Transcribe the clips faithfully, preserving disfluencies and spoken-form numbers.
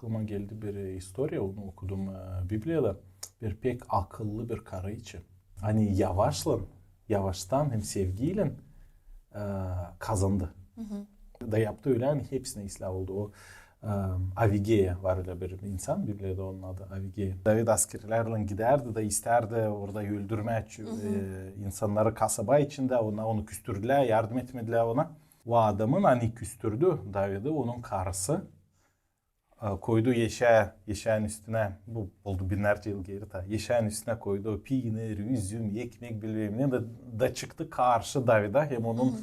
Aklıma geldi bir istoriya, onu okudum e, Bibliyada. Bir pek akıllı bir karı için. Ani yavaşlan, yavaştan hem sevgiylän e, kazandı. Da yaptı ölä, ani hepsinä islää oldu. O e, Avigeya var ölä bir insan, Bibliyada onun adı Avigeya. David askerlerlän gidärdi da istärdi orada öldürmää e, insannarı kasaba içindä, ona, onu küstürdülär, yardım etmedilär ona. O adamın, ani küstürdü Davidi, onun karısı e, koydu eşää, eşänin üstünä, bu oldu binnärcä yıl geeri ta, eşänin üstünä koydu o piinir, üzüm, ekmek, bilmäm ne, da, da çıktı karşı Davida hem onun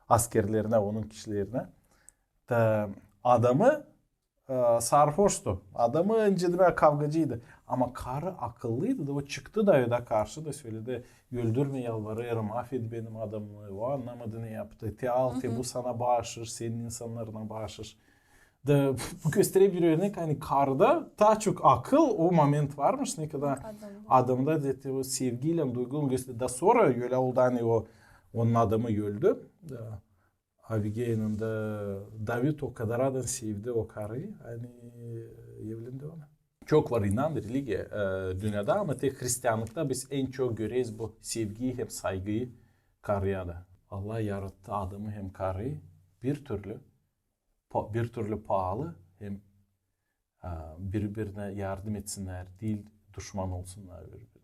askerlerinä, onun kişilerinä. Da adamı e, sarhoştu. Adamı, nicä demäk, kavgacıydı. Ama karı akıllıydı da o çıktı Davida karşı da söledi: öldürmä, yalvarêrım, afet benim adamımı, o annamadı ne yaptı. Te al, te bu sana baaşış, senin insannarına baaşış. Da bu gösterer bir örnek, ani karıda taa çok akıl, o moment varmış, ne kadar adamda, da te o sevgiylän duygulu gösterer. Da sora ölä oldu, ani o, onun adamı öldü. Da Avigeyanın da David o kadar da sevdi o karıyı, ani evlendi ona. Çok var inan, religiya e, dünnedä, ama tek hristiannıkta biz en çok göreriz bu sevgiyi hem saygıyı karıya da. Allah yarattı adamı hem karıyı bir türlü, pa- bir türlü paalı hem e, biri-birinä yardım etsinnär, diil duşman olsunnar biri-birine.